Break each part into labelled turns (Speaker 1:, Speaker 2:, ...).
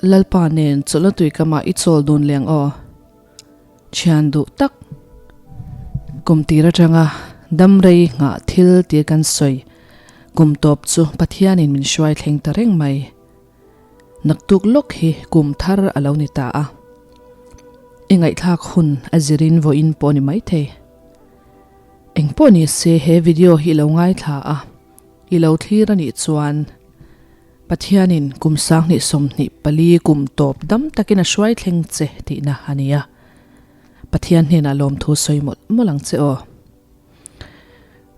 Speaker 1: Lalpa nen chawlhna tuikamah i chawl dun leng aw. Thian duh tak. Kum tir atanga dam rei nghah thil tir kan sawi. Kum tawp chu Pathianin min hruai thleng ta reng mai. Naktuk lawk hi kum thar a lo ni ta a. I ngaihthlak hun a zirin vawiin pawh ni maithei. Engpawh ni se he video hi i lo ngaithla a, i lo thlir a nih chuan Pathianin kum 2024 kum tawp dam takin a hruai thleng che tihna a ni a. Pathian hnenah lawmthu sawi mawlh mawlh ang che aw.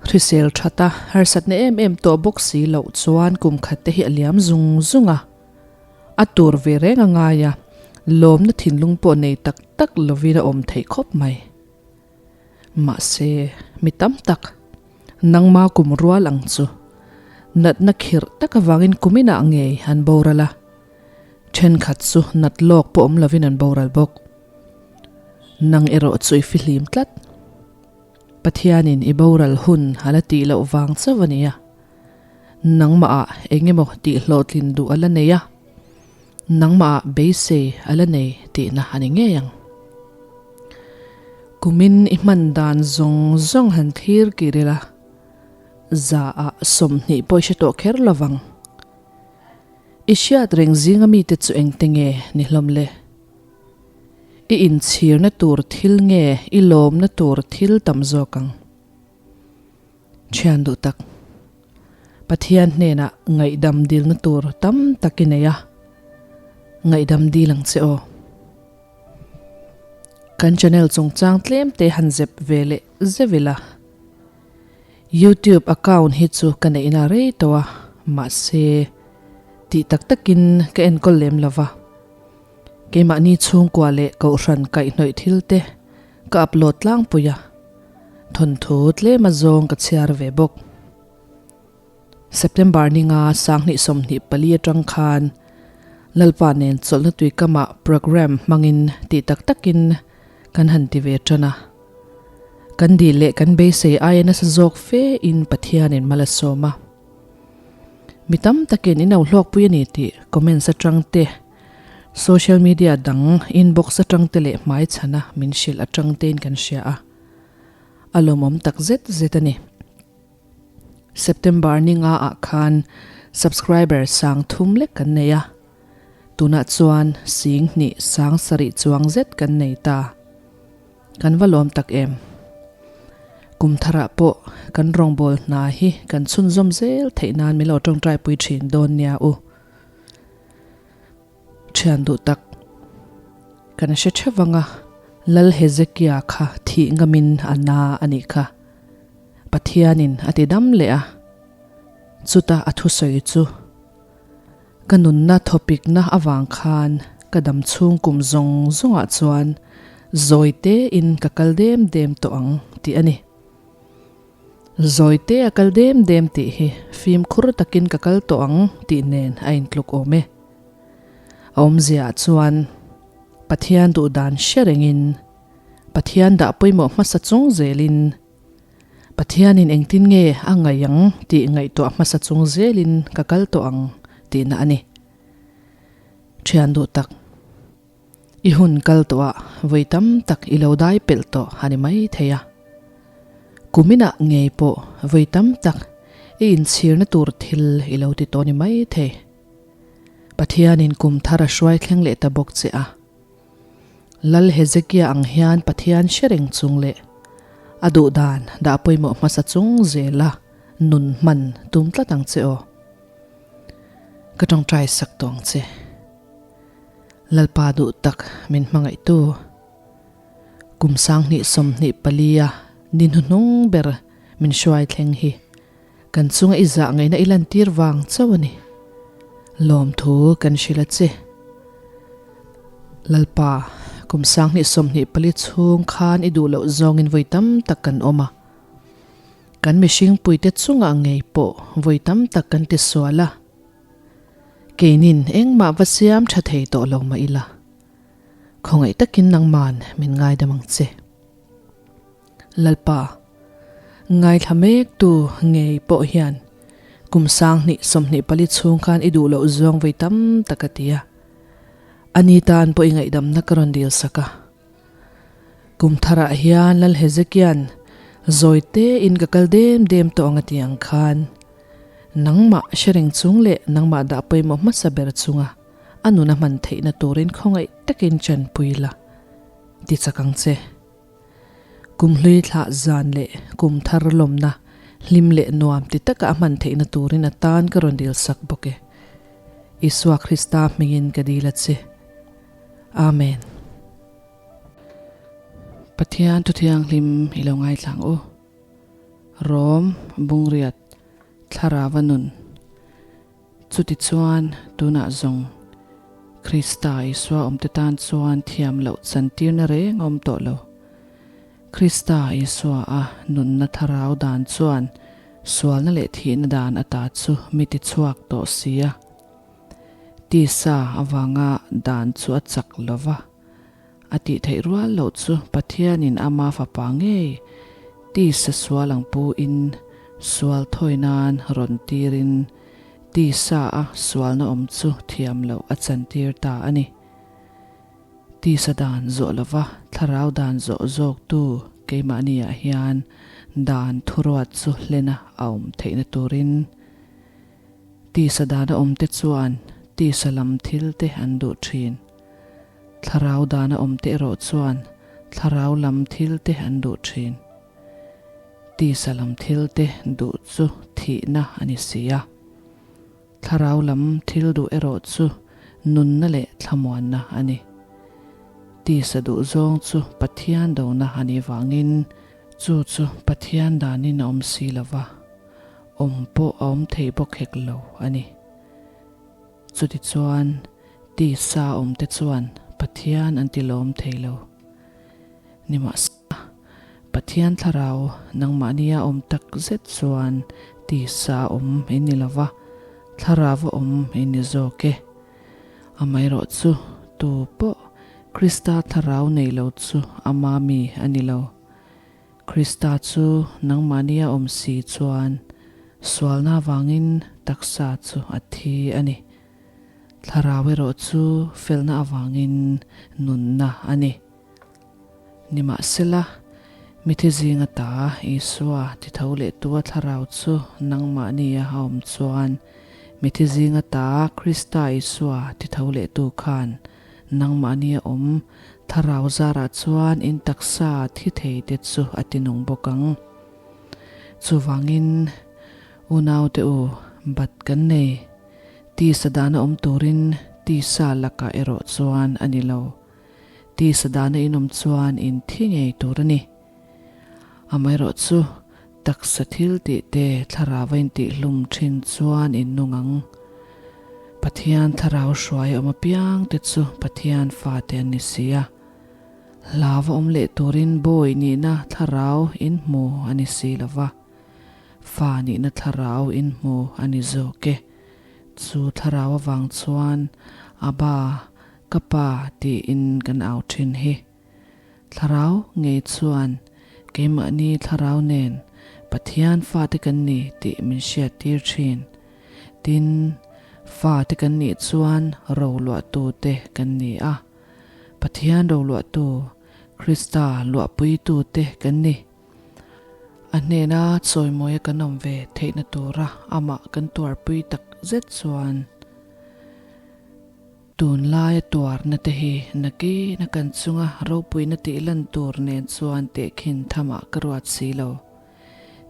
Speaker 1: Hrisel thata harsatna em em tawh bawk si loh chuan kum khat te hi a liam zung zung a. A tur ve reng a ngai a, lawmna thinlung pawh nei tak tak lovin a awm theih khawp mai. Mahse, mi tam tak, nangma kum rual ang chu, natna khirh tak avangin kuminah ngei an boral a, thenkhat chu nat lawk pawh awm lovin an boral bawk. Nang erawh chu i fihlim tlat. Pathianin i boral hun a la tih loh vang chauh a nia. Nangmahah eng emaw tih hlawhtlin duh a la nei a, nangmahah beisei a la nei tihna a ni ngei ang. Kumin i hman dan zawng zawng han thlir kir ila, za ah 20 pawh i hre tawh kher lo vang. I hriat reng zinga mite chu engte nge ni hlawm le? I inchhirna tur thil nge i lawmna tur thil tam zawk ang? Thian duh tak, Pathian hnenah ngaihdam dilna tur tam tak i nei a, ngaihdam dil ang che aw. Kan channel chungchang tlem te han zep ve leh zeuh ila. YouTube account hi chu ka neihna rei tawh a, mahse tih tak takin ka enkawl lem lo va. Keimahni chhungkua leh kohhran kaihhnawih thil te ka upload tlangpui a. Thawnthu tlem a zawng ka chhiar ve bawk. September ninga 2024 atang khan Lalpa nen chawlhna tuikamah programme hmangin tih tak takin kan han ti ve tan a. Kan dil leh kan beisei aia nasa zawk fe in Pathianin mal a sawm a. Mi tam takin in lo hlawkpui a ni tih comments atang te, Social media dang inbox atang te leh hmaichhana min hrilh atang tein kan hria a, a lawmawm tak zet zet a ni. September ni nga ah khan subscriber 3000 lek kan nei a, tunah chuan 27,000 chuang zet kan nei ta. Kan va lawm tak em? Kum tharah pawh kan rawngbâwl hna hi kan chhunzawm zel theih nan min lo tawngtaipui thin dawn nia u. Thian duh tak, kan hre theuh vang a, Lal Hezekia kha thih ngamin a na a nih kha. Pathianin a ti dam leh a, chuta a thusawi chu, Ka nunna thawpikna avang khan ka dam chhung kum zawng zawngah chuan zawi tein ka kal dem dem tawh ang tih a ni. Zawi te a kal dem dem tih hi fimkhur takin ka kal tawh ang tih nen a intluk awm e. A awmziaah chuan Pathian duh dan hre rengin, Pathian dah pawimawh hmasa chung zelin, Pathianin engtin nge a ngaih ang tih ngaihtuah hmasa chung zelin ka kal tawh ang tihna a ni. Thian duh tak. I hun kal tawh ah vawi tam tak i lo dai pelh tawh a ni mai thei a. Kuminah ngei pawh vawi tam tak i inchhirna tur thil i lo ti tawh ni mai thei. Pathianin kum thar a hruai thleng leh ta bawk che a. Lal Hezekia ang hian Pathian hre reng chung leh a duhdan dah pawimawh hmasa chung zela nun hman tum tlat ang che aw. Ka tawngtai sak tawh ang che. Lalpa duh tak min hmangaihtu. Kum 2024 a ni hnuhnung ber min hruai thleng hi kan chunga i zah ngaihna i lantir vang chauh a ni. Lawmthu kan hrilh a che. Lalpa, kum 2024 chhung khan i duh loh zawngin vawi tam tak kan awm a. Kan mihring puite chungah ngei pawh vawi tam tak kan tisual a. Keinin engmah va siam tha thei tawh lo mah ila, khawngaih takin nangman min ngaidam ang che. Lalpa, ngaithla mek tu ngei pawh hian kum 2024 chhung khan i duh loh zawng vawi tam tak a ti a. Ani tan pawh i ngaihdamna ka rawn dil sak a. Kum tharah hian Lal Hezekia'n zawi tein ka kal dem dem tawh ang a ti ang khan, nangmah hre reng chung leh nangmah dah pawimawh hmasa ber chunga a nun a hman theihna turin khawngaih takin chanpui la ti chak ang che. Kum hlui thlah zan leh kum thar lawmna hlim leh nuam ti taka a hman theihna turin a tan ka rawn dil sak bawk e. Isua Krista hmingin ka dil a che. Amen. Pathian thu thianghlim i lo ngaithlang u. Rom Bungriat Thlarava nun. Chutichuan, tunah zawng Krista Isua awmte tan chuan thiam loh chantirna reng a awm tawh lo. Krista Isua a nunna thlarau dan chuan sualna leh thihna dan ata chu mi tichhuak tawh si a. Tisa avanga dan chu a chak lo va, a tih theih rual loh chu Pathianin ama fapa ngei tisa sual ang pu in sual thawi nan rawn tirin tisa a sualna awm chu thiam loh a chantir ta a ni. Tisa dan zawh lova thlarau dan zawh zawktu keimahniah hian dan thuruat chu hlena a awm theihna turin Tisa dana awmte chuan tisa lam thil te an duh thin. Thlarau dana awmte erawh chuan thlarau lam thil te an duh thin. Tisa lam thil te duh chu thihna a ni si a. Thlarau lam thil duh erawh chu nunna leh thlamuanna a ni. Tisa duh zawng chu Pathian dona a nih vangin chu chu Pathian danin a awm si lo va. Awm pawh a awm thei bawk hek lo a ni. Chutichuan, tisa awmte chuan Pathian an ti lawm thei lo. Nimahsela, Pathian thlarau nangmahnia awm tak zet chuan tisa awm in ni lo va, thlarau awm in ni zawk e. Amaherawhchu, tu pawh Krista thlarau nei lo chu ama mi a ni lo. Krista chu nangmahnia awm si chuan sualna avangin taksa chu a thi a ni. Thlarau erawh chu felna avangin nunna a ni. Nimahsela, mithi zinga ta Isua ti tho leh tua thlarau chu nangmahnia a awm chuan mithi zinga ta Krista Isua ti tho leh tu khan Nangmahni a awm, thlarau zarah chuan in taksa thi thei te chu a ti nung bawk ang. Chuvangin, unaute u, bat kan nei. Tisa dana awm turin tisa lakah erawh chuan a ni lo. Tisa dana in awm chuan in thi ngei tur a ni. Amaherawh chu, taksa thil tih te thlarau a intihhlum thin chuan in nung ang. Pathian thlarau hruai a awm apiang te chu Pathian fate an ni si a. Hlau a awm leh turin bawi nihna thlarau in hmu a ni si lo va, fa nihna thlarau in hmu a ni zawk e. Chu thlarau avang chuan Abba, ka pa tiin kan au thin hi. Thlarau ngei chuan keimahni thlarau nen Pathian fate kan ni tih min hriattir thin. Tin, fate kan nih chuan roluahtu te kan ni a, Pathian roluahtu, Krista luahpuitu te kan ni. A hnena chawimawia kan awm ve theihna tura amah kan tuarpui tak zet chuan, Tunlaia tuarna te hi nakin a kan chunga ropuina tih lan tur nen chuan tehkhin thamah ka ruat si lo.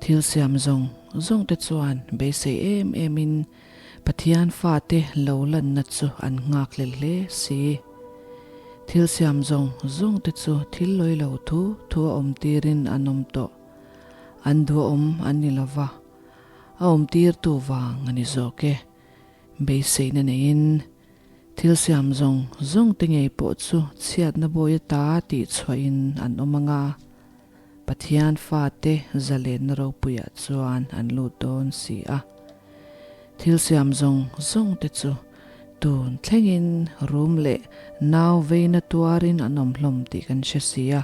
Speaker 1: Thil siam zawng zawng te chuan beisei em em in Pathian fate lo lanna chu an nghak hlel hle si. Thil siam zawng zawng te chu thil lawi lo thu thu a awm tirin an awm tawh. An duhawm an ni lova, a awm tirtu vang a ni zawk e. Beiseina neiin thil siam zawng zawng te ngei pawh chu chhiatna bawi ata tih chhuahin an awm ang a, Pathian fate zalenna ropuiah chuan an lut dawn si a. Thil siam zawng zawng te chu tun thlengin rum leh nau veina tuarin an awm hlawm tih kan hre si a,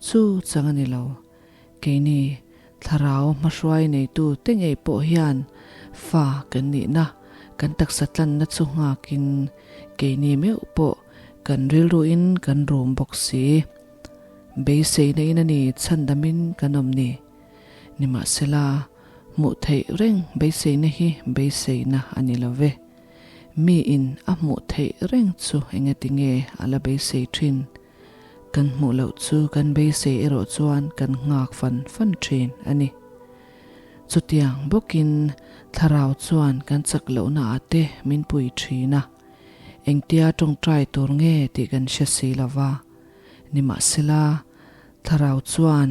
Speaker 1: chu chang a ni lo. Keini thlarau hmahruai neitu te ngei pawh hian fa kan nihna, kan taksa tlanna chu nghakin keini meuh pawh Kan rilruin kan rum bawk si. Beiseina in a ni chhandamin kan awm ni. Nimahsela, hmuh theih reng beiseina hi beiseina a ni lo ve. Mi in a hmuh theih reng chu engatinge a la beisei thin? Kan hmuh loh chu kan beisei erawh chuan kan nghak fan fan thin a ni. Chutiang bawkin thlarau chuan kan chak lohna ah te min pui thin a, engtia tawngtai tur nge tih kan hre si lo va. Nimahsela, thlarau chuan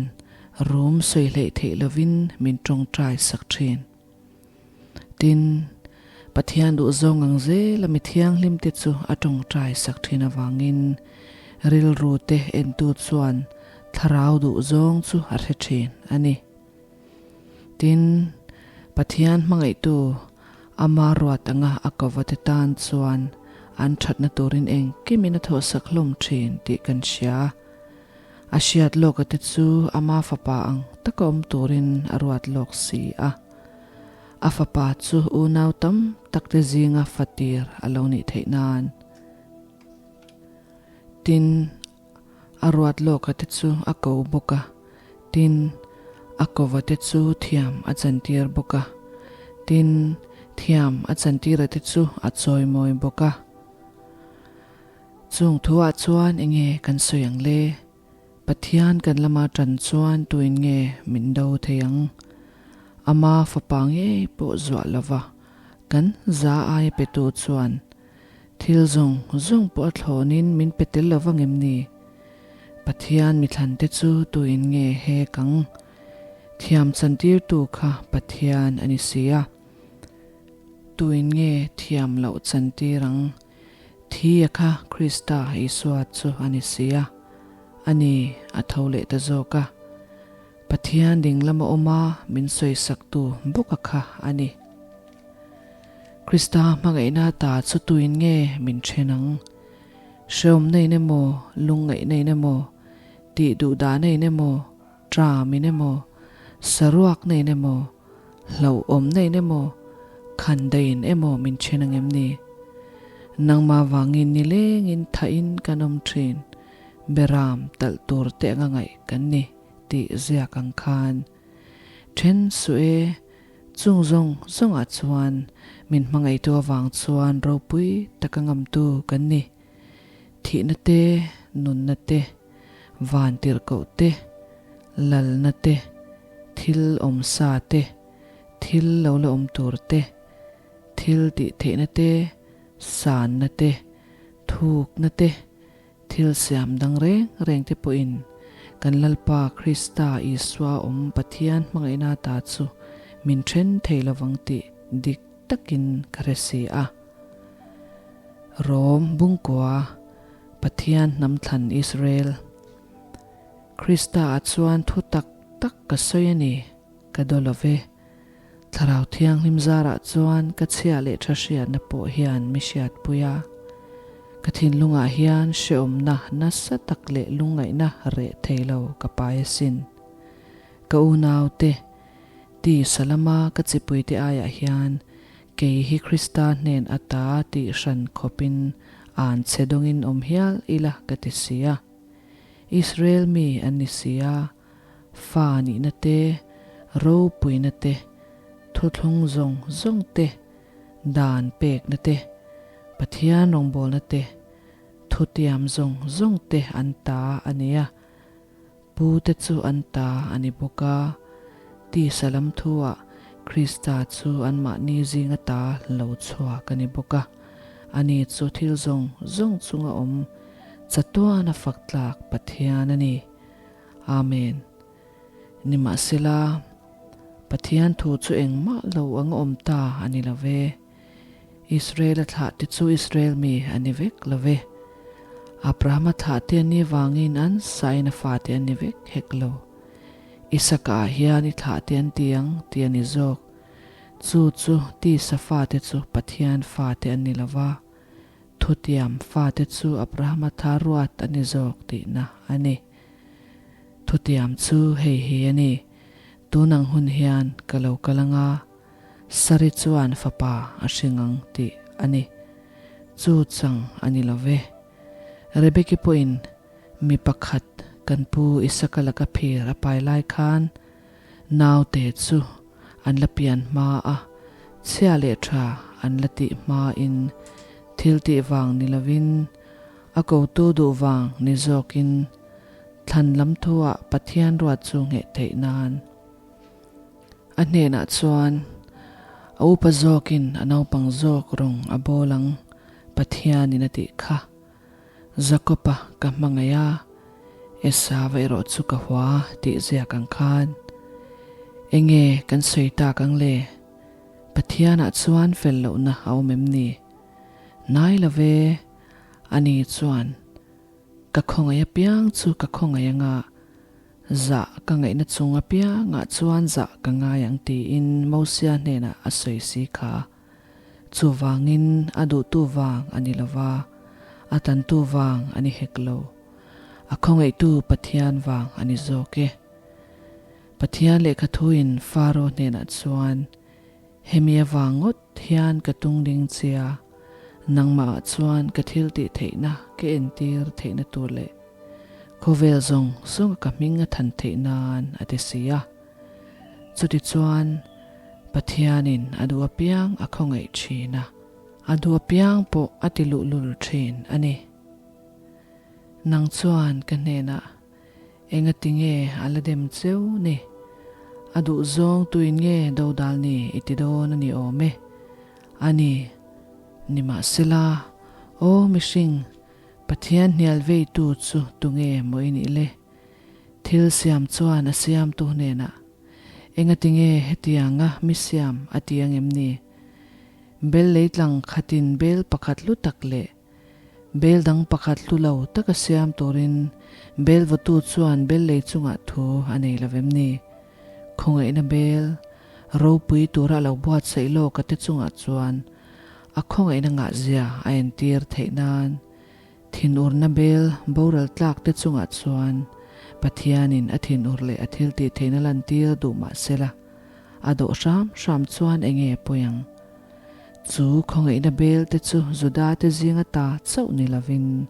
Speaker 1: rum sawi hleih theih lovin min tawngtai sak thin. Tin, Pathian duhzawng ang zela mi thianghlimte chu a tawngtai sak thin avangin rilru te entu chuan thlarau duhzawng chu a hre thin a ni. Tin, Pathian hmangaihtu ama ruat anga a kovate tan chuan an thatna turin engkimin a thawhsak hlawm thin tih kan hria. A hriat lawka te chu ama fapa ang taka awm turin a ruat lawk si a. A fapa chu unau tam tak te zinga fatir a lo nih theih nan. Tin, a ruat lawka te chu a ko bawk a. Tin, a kova te chu thiam a chantir bawk a. Tin, thiam a chantira te chu a chawimawi bawk a. Chung thuah chuan enge kan sawi ang le? Pathian kan lama tan chuan tuin nge min do thei ang? Ama fapa ngei pawh zuah lova kan za aia petu chuan thil zawng zawng pawh a thlawnin min pe tel lova ngem ni? Pathian mithlante chu tuin nge hek ang? Thiam chantirtu kha Pathian a ni si a. Tuin nge thiam loh chantir ang? Thi a kha Krista Isua chu a ni si a, a ni a tho leh ta zawk a. Pathian ding lama awm a min sawisaktu bawk a kha a ni. Krista hmangaihna ta chu tuin nge min then ang? Hreawmna in emaw, lungngaihna in emaw, tih duhdahna in emaw, ṭam in emaw, saruakna in emaw, Hlauhawmna in emaw, khandaiin emaw min then ang em ni? Nangmah vangin nilengin thahin kan awm thin, Beram talh tur te anga ngaih kan ni tih ziak ang khan. Then suh e, chung zawng zawngah chuan min hmangaihtu avang chuan ropui taka ngamtu kan ni. Thihna te, nunna te, van tirhkoh te, lalna te, thil awm sa te, thil lo la awm tur te, thil tih theihna te, sanna te, thukna te, thil siam dang reng reng te pawhin kan Lalpa Krista Isua awm Pathian hmangaihna ta chu min then thei lovang tih dik takin ka hre si a. Rom Bungkua Pathian hnam thlan Israel Krista ah chuan thu tak tak ka sawi a ni, ka daw lo ve. Thlarau Thianghlim zarah chuan ka chhia leh tha hriatna pawh hian mi hriatpui a. Ka thinlungah hian hreawmna nasa tak leh lungngaihna reh thei lo ka pai asin. Ka unaute, ti salama ka chipuite aiah hian kei hi Krista hnen ata tih hran khawpin an chhe dawngin awm hial ila ka ti si a. Israel mi an ni si a, fa nihna te, ropuina te, thuthlung zawng zawng te, dan pekna te, Pathian rawngbawlna te, thutiam zawng zawng te an ta a ni a, pu te chu an ta a ni bawk a, tisa lam thuah Krista chu anmahni zinga ta lo chhuak a ni bawk a, ani chu thil zawng zawng chunga awm Chatuana fak tlak Pathian a ni. Amen. Nimahsela, Pathian thu chu engmah lo ang awm ta a ni lo ve. Israel-a thlah te chu Israel mi a ni vek lo ve. Abrahama thlah te an nih vangin an sain a fate an ni vek hek lo. Isaka ah hian i thlah te an ti ang tih a ni zawk. Chu chu tisa fate chu Pathian fate an ni lo va. Thutiam fate chu Abrahama tha ruat a ni zawk tihna a ni. Thutiam chu hei hi a ni, Tunang hun hian ka lo kal anga, Sari chuan fapa a hring ang tih a ni. Chu chang a ni lo ve. Rebeki pawhin mi pakhat kan pu Isaka laka phir a pai lai khan naute chu an la pian hma a, chhia leh tha an la tih hmain thil tih vang ni lovin a kotu duh vang ni zawkin thlan lam thuah Pathian ruat chu ngheh theih nan a hnenah chuan a upa zawkin a naupang zawk rawng a bawl ang Pathianin a tih kha. Jakob-a ka hmangaih a, Esau-a erawh chu ka hua tih ziak ang khan enge kan sawi tak ang le? Pathianah chuan fel lohna a awm em ni? Nai lo ve, ani chuan ka khawngaih apiang chu ka khawngaih anga zah ka ngaihna chung apiangah chuan zah ka ngai ang tiin Mosia hnenah a sawi si kha. Chuvangin a duhtu vang a ni lo va, a tantu vang a ni hek lo. A khawngaihtu Pathian vang a ni zawk e. Pathian lehkha thuin Faro hnenah chuan, Hemi avang ngawt hian ka tung ding chia, nangmahah chuan ka thil tih theihna ka entir theihna tur leh khawvel zawng zawnga ka hming a than theih nan a ti si a. Chutichuan, Pathianin a duh apiang a khawngaih thin a, a duh apiang pawh a ti luhlul thin a ni. Nang chuan ka hnenah, Engati nge a la dem cheu ni? A duh zawng tuin nge dodal ni i ti dawn a ni awm e? A ni, nimahsela, aw mihring, Pathian hnial veitu chu tunge maw i nih le? Thil siam chuan a siamtu hnenah, Engati nge hetianga mi siam a ti ang em ni? Bel leitlang khatin bel pakhat hlu tak leh bel dang pakhat hlu lo taka siam turin bel vawtu chuan bel lei chungah thu a nei lo vem ni? Khawngaihna bel ropui tura a lo buatsaih lawk a te chungah chuan a khawngaihna ngahzia a entir theih nan Thinurna bel boral tlak te chungah chuan Pathianin a thinur leh a thil tih theihna lantir duh mah sela, a dawh hram hram chuan enge pawi ang? Chu khawngaihna bel te chu Juda te zinga ta chauh ni lovin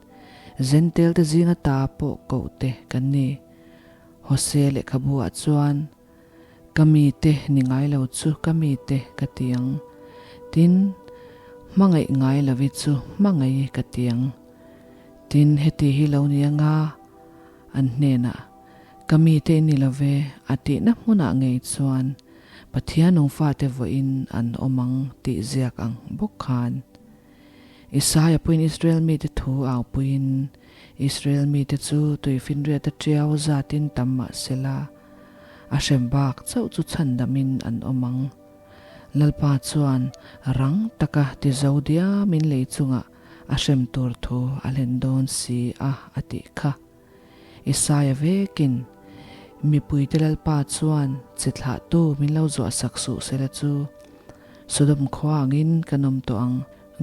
Speaker 1: Zentel te zinga ta pawh koh te kan ni. Hosea lehkhabu ah chuan Ka mite ni ngai lo chu ka mite ka ti ang. Tin, hmangaih ngai lovi chu hmangaih ka ti ang. Tin, heti hi lo ni anga an hnenah, Ka mite i ni lo ve, a tihna hmunah ngei chuan Pathian nungfate vawiin an awm ang tih ziak ang bawk khan. Isaia pawhin Israel mite thu au puiin, Israel mite chu tuifinriata tiau zatin tam mah sela, a hrem bak chauh chu chhandamin an awm ang. Lalpa chuan rang taka ti zo diamin lei chungah a hrem tur thu a hlen dawn si a, a tih kha. Isaia vekin, Mipuite Lalpa chuan che thlahtu min lo zuahsak suh sela chu, Sodom khua angin kan awm tawh ang,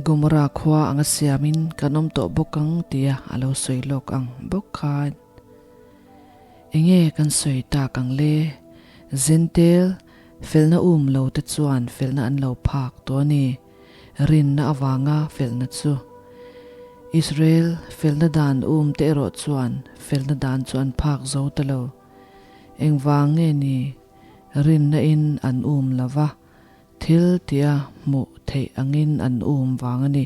Speaker 1: Gomorrah khua anga siamin kan awm tawh bawk ang tia a lo sawi lawk ang bawk khan. Enge kan sawi tak ang le? Zentel, felna um lo te chuan felna an lo phak tawh a ni. Rinna avanga felna chu. Israel felna dan um te erawh chuan felna dan chu an phak zo ta lo. Engvang nge ni? Rinna in an um lo va, thil tia hmuh theih angin an um vang a ni.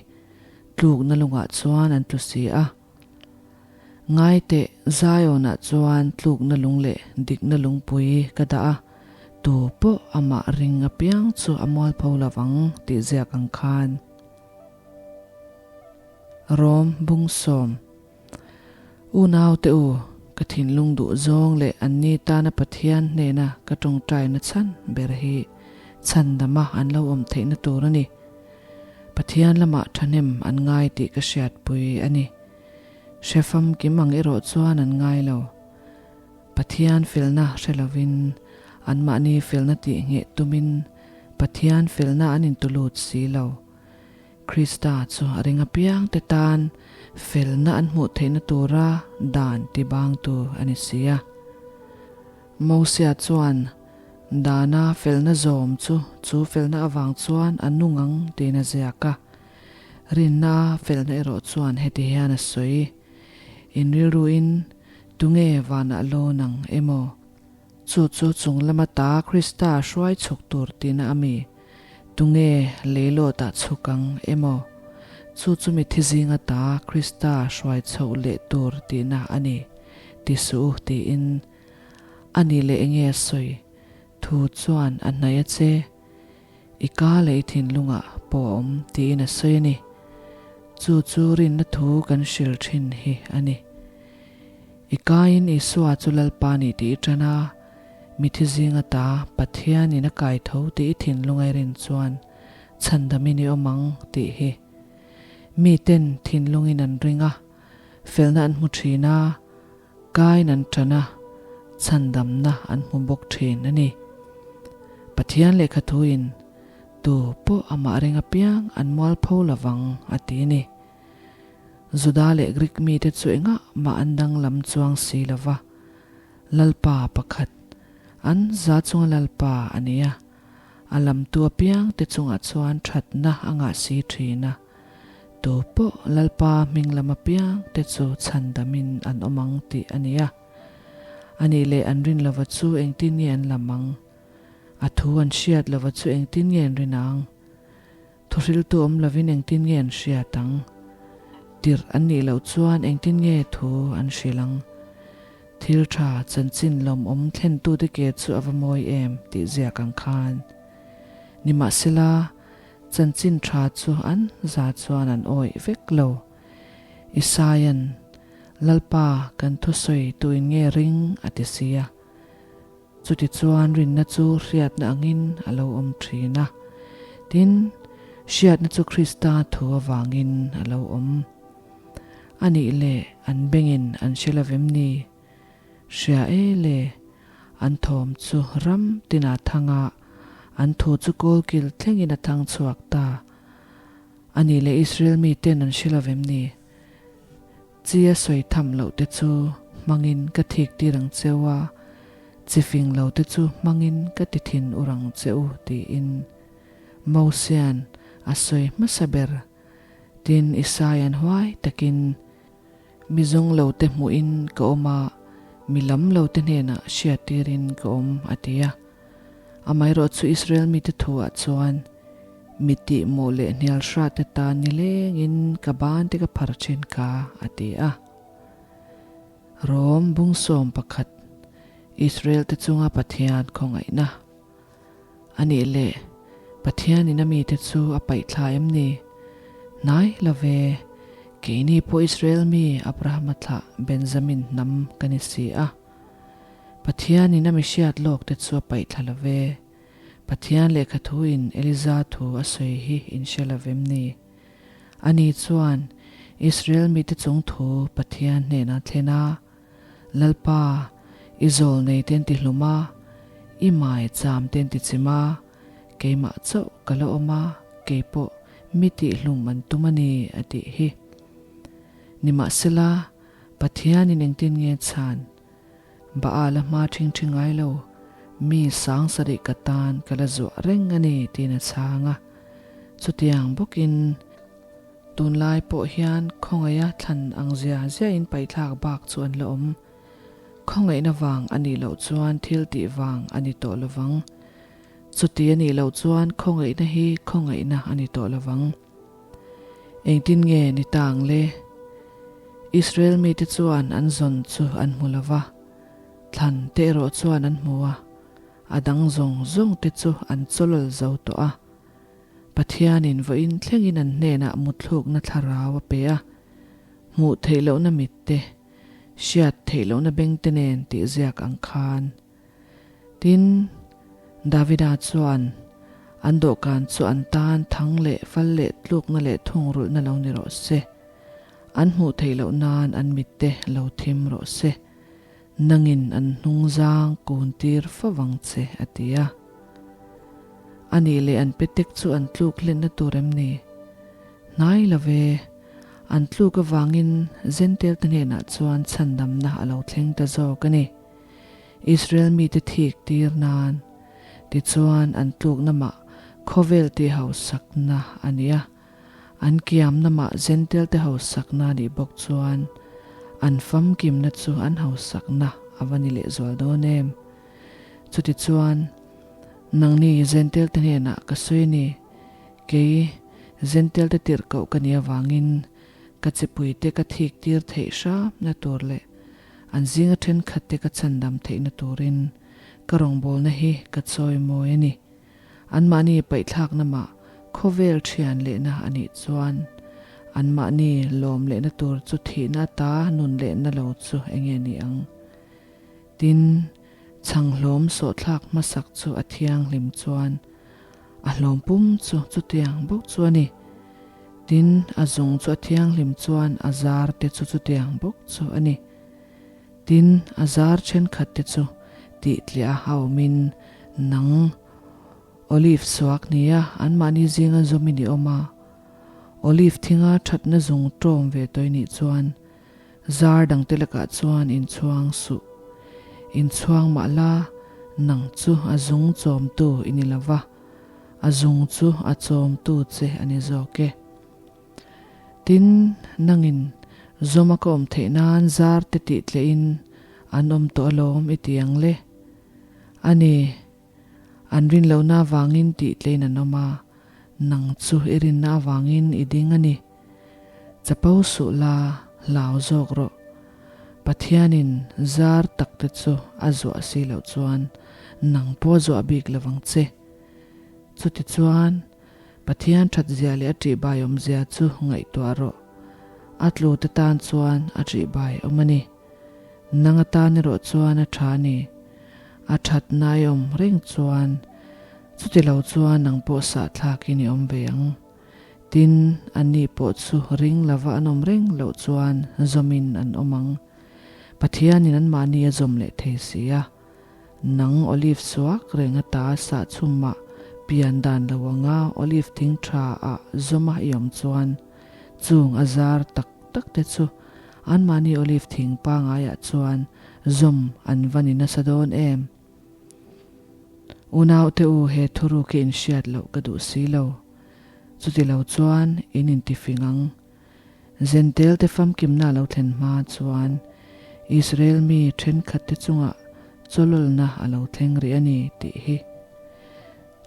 Speaker 1: Tlukna lungah chuan an tlu si a. Ngai teh, Zion-ah chuan tlukna lung leh dikna lungpui ka dah a, tu pawh amah ring apiang chu a mualpho lo vang tih ziak ang khan. Rom Bungsawm, Unau te u, ka thinlung duh zawng leh anni tana Pathian hnena ka tawngtaina chhan ber hi chhandama an lo awm theihna tur a ni. Pathian lamah thahnem an ngai tih ka hriatpui a ni. Hre famkim ang erawh chuan an ngai lo. Pathian felna hre lovin, anmahni felna tih ngheh tumin Pathian felna an intulut si lo. Krista chu a ring apiangte tan felna an hmuh theihna tura dan tibangtu a ni si a. Mosia chuan Dana felna zawm chu chu felna avang chuan a nung ang tiin a ziak a. Rinna felna erawh chuan heti hian a sawi. In rilruin tunge vanah lawn ang emaw? Chu chu chung lama ta Krista hruai chhuk tur tihna a mi? Tunge leilawtah chhuk ang emaw? Chu chu mithi zinga ta Krista hruai chhoh leh tur tihna a ni, ti suh u tiin a ni leh enge a sawi? Thu chuan a hnaih a che. I ka leh i thinlungah pawh a awm tiin a sawi a ni. Chu chu rinna thu kan hril thin hi a ni. I kaiin Isua chu Lalpa ni tih i tan a, mithi zinga ta Pathianin a kai tho tih i thinlunga i rin chuan chhandamin i awm ang tih hi. Miten thinlungin an ring a, felna an hmu thin a, Kain an ṭan a, chhandamna an hmu bawk ṭhin a ni. Pathian lehkhathuin, Tu pawh amah ring apiang an mualpho lovang, a ti a ni. Juda leh Grik mite chu engah mah an danglam chuang si lo va, Lalpa pakhat, an za chunga Lalpa a ni a, a lamtu apiangte chungah chuan ṭhatna a ngah si ṭhin a. Tu pawh Lalpa hming lam apiang te chu chhandamin an awm ang tih a ni a. A nih leh an rin lova chu engtin nge an lam ang? A thu an hriat lova chu engtin nge an rin ang? Thuhriltu awm lovin engtin nge an hriat ang? Tirh an nih loh chuan engtin nge thu an hrilh ang? Thil tha chanchin lawmawm thlentute ke chu a va mawi em tih ziak ang khan. Nimahsela, Chanchin tha chu an za chuan an awih vek lo. Isaia'n, Lalpa, kan thusawi tuin nge ring? a ti si a. Chutichuan rinna chu hriatna angin a lo awm thin a. Tin, hriatna chu Krista thu avangin a lo awm. A nih leh an bengin an hre lovem ni? Hria e le, an thawm chu ram tinah thang a, an thu chu kawlkil thlengin a thang chhuak ta. A nih leh Israel miten an hre lovem ni? Chi a sawi tham loh te chu hmangin ka thik tir ang cheu a, chi fing lo te chu hmangin ka ti thin ur ang che u, tiin Mosia'n a sawi hmasa ber. Tin, Isaia'n huai takin, Mi zawng lo te hmuhin ka awm a, mi lam lo te hnenah hriattirin ka awm, a ti a. Amaherawh chu Israel mite thuah chuan, Mi tihmawh leh hnial hrat te tan nilengin ka ban te ka phar thin kha, a ti a. Rom bungsawm pakhat, Israel te chunga Pathian khawngaihna. A nih leh, Pathianin a mite chu a paih thla em ni? Hnai lo ve, keini pawh Israel mi Abrahama thlah Benjamin hnam ka ni si a. Pathianin a mi hriat lawk te chu a paih thla lo ve. Pathian lehkha thuin Eliza thu a sawi hi in hre lo vem ni? Ani chuan Israel mite chung thu Pathian hnenah thlen a, Lalpa, i zawl nei ten ti hlum a, i mai cham ten ti chim a, keimah chauh ka la awm a, kei pawh mi tih hlum an tum a ni, a tih hi. Nimahsela, Pathianin engtin nge chhan? Baal a hma ṭhing ṭhi ngai lo, mi sang sarih ka tan ka la zuah reng a ni, tiin a chhang a. Chutiang bawkin, Tunlai pawh hian khawngaiha thlan ang zia ziahin paihthlak bak chu an la awm. Khawngaihna vang a nih loh chuan thil tih vang a ni tawh lovang. Chuti a nih loh chuan khawngaihna hi khawngaihna a ni tawh lovang. Engtin nge ni ta ang le? Israel mite chuan an zawn chu an hmu lova, thlan te erawh chuan an hmu a, a dang zawng zawng te chu an chawlawl zo tawh a. Pathianin vawiin thlengin an hnenah mutthlukna thlarau a pe a, hmuh theih lohna mit te, hriat theih lohna beng te nen tih ziak ang khan. Tin, Davida chuan an dawhkan chu an tan thang leh fal leh tlukna leh thungrulhna lo ni rawh se, an hmuh theih loh nan an mit te lo thim rawh se, Nangin an hnungzang kun tir fo vang che, a ti a. A nih leh an petek chu an tluk hlenna tur em ni? Hnai lo ve, an tluk avangin Zentelte hnenah chuan chhandamna a lo thleng ta zawk a ni. Israel mite thik tir nan, tichuan an tlukna mah khawvel tih hausakna a ni a. An kiamna mah Zentelte hausakna a nih bawk chuan. An famkimna chu an hausakna a va ni lehzual dawn em? Chutichuan, nangni Jentail-te hnenah ka sawi a ni, kei Jentail-te tirhkoh ka nih avangin ka chipuite ka thik tir theih hramna tur leh an zinga thenkhatte ka chhandam theihna turin ka rawngbawlna hi ka chawimawi a ni. Anmahni paihthlakna mah khawvel thian lehna a nih chuan anmahni lawm lehna tur chu thihna ata nun lehna lo chu enge ni ang? Tin, chhanghlawm sawhthlak hmasak chu a thianghlim chuan a hlawm pum chu chutiang bawk chu a ni. Tin, a zung chu a thianghlim chuan a zar te chu chutiang bawk chu a ni. Tin, a zar thenkhat te chu tihtliah a awmin nang Olive suak nia anmahni zinga zawmin i awm a. Olive thinga thatna zung tawm ve tawih nih chuan zar dangte lakah chuan inchhuang suh. Inchhuang mah la, nang chu a zung chawmtu i ni lo va, a zung chu a chawmtu che a ni zawk e. Tin, nangin zawma ka awm theih nan zar te tih tlehin an awm tawh alawm i ti ang le. A ni, an rin lohna avangin tih tlein an awm a, nang chu i rinna avangin i ding a ni. Chapo suh la, hlau zawk rawh. Pathianin zar tak te chu a zuah si loh chuan nang pawh a zuah bik lo vang che. Chutichuan, Pathian that zia leh a ṭihbai awmzia chu ngaihtuah rawh. A tlute tan chuan a ṭihbai awm a ni. Nang atan erawh chuan a ṭha a ni. A ṭhatna i awm reng chuan chuti lo chuan nang pawh sahthlakin i awm ve ang. Tin, anni pawh chu ring lova an awm reng loh chuan zawmin an awm ang. Pathianin anmahni a zawm leh thei si a. Nang olive suak reng ata sahchhumah pian dan lo anga olive thing tha ah zawma i awm chuan chung a zar tak tak te chu anmahni olive thing pangaiah chuan zawm an va ni nasa dawn em? Unaute u he thuruk hi inhriat loh ka duh si lo. Chuti lo chuan in intifing ang. Zentel te famkimna a lo thlen hma chuan Israel mi thenkhat te chungah chawlawlna a lo thleng rih a ni tih hi.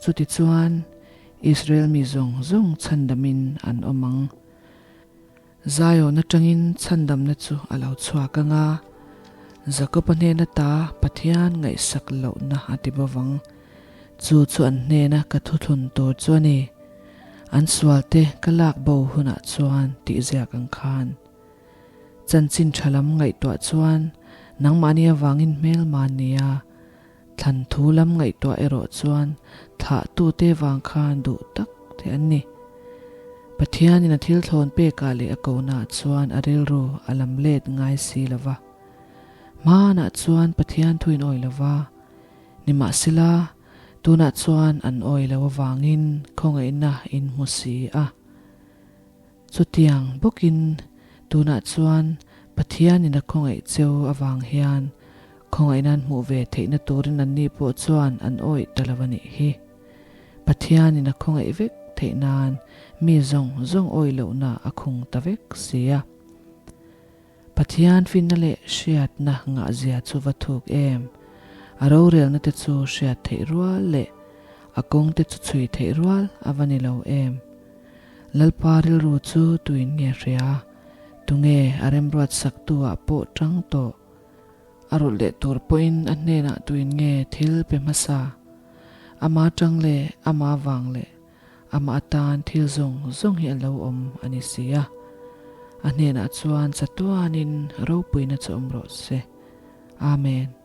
Speaker 1: Chutichuan Israel mi zawng zawng chhandamin an awm ang. Zion atangin chhandamna chu a lo chhuak ang a, Jakob-a hnena ta Pathian ngaihsak lohna a ti bawk ang. Chu chu an hnena ka thuthlun tur chu a ni. An sualte ka lak bo hunah chuan tih ziak ang khan. Chanchin tha lam ngaihtuah chuan nangmahni avangin hmelma nia, thlan thu lam ngaihtuah erawh chuan thlahtute vang khan duh tak te an ni. Pathianin a thil thlawn pekah leh a konaah chuan a rilru a lam let ngai si lo va. Hmanah chuan Pathian thuin awi lo va, nimahsela, Tunah chuan an awi lo avangin khawngaihna in hmu si a. Chutiang bawkin tunah chuan Pathianin a khawngaih cheu avang hian khawngaihna an hmuh ve theihna turin anni pawh chuan an awih ta lo a nih hi. Pathianin a khawngaih vek theih nan mi zawng zawng awih lohna a khung ta vek si a. Pathian finna leh hriatna ngahzia chu va thuk em? A rorelna te chu hriat theih rual leh a kawng te chu chhui theih rual a va ni lo em? Lalpa rilru chu tuin nge hria? Tunge a remruat saktu ah pawh tang tawh? A rulh leh tur pawhin a hnenah tuin nge thil pe hmasa? Ama tang leh ama vang leh Amah atan thil zawng zawng hi a lo awm a ni si a, a hnenah chuan chatuanin ropuina chu awm rawh se. Amen.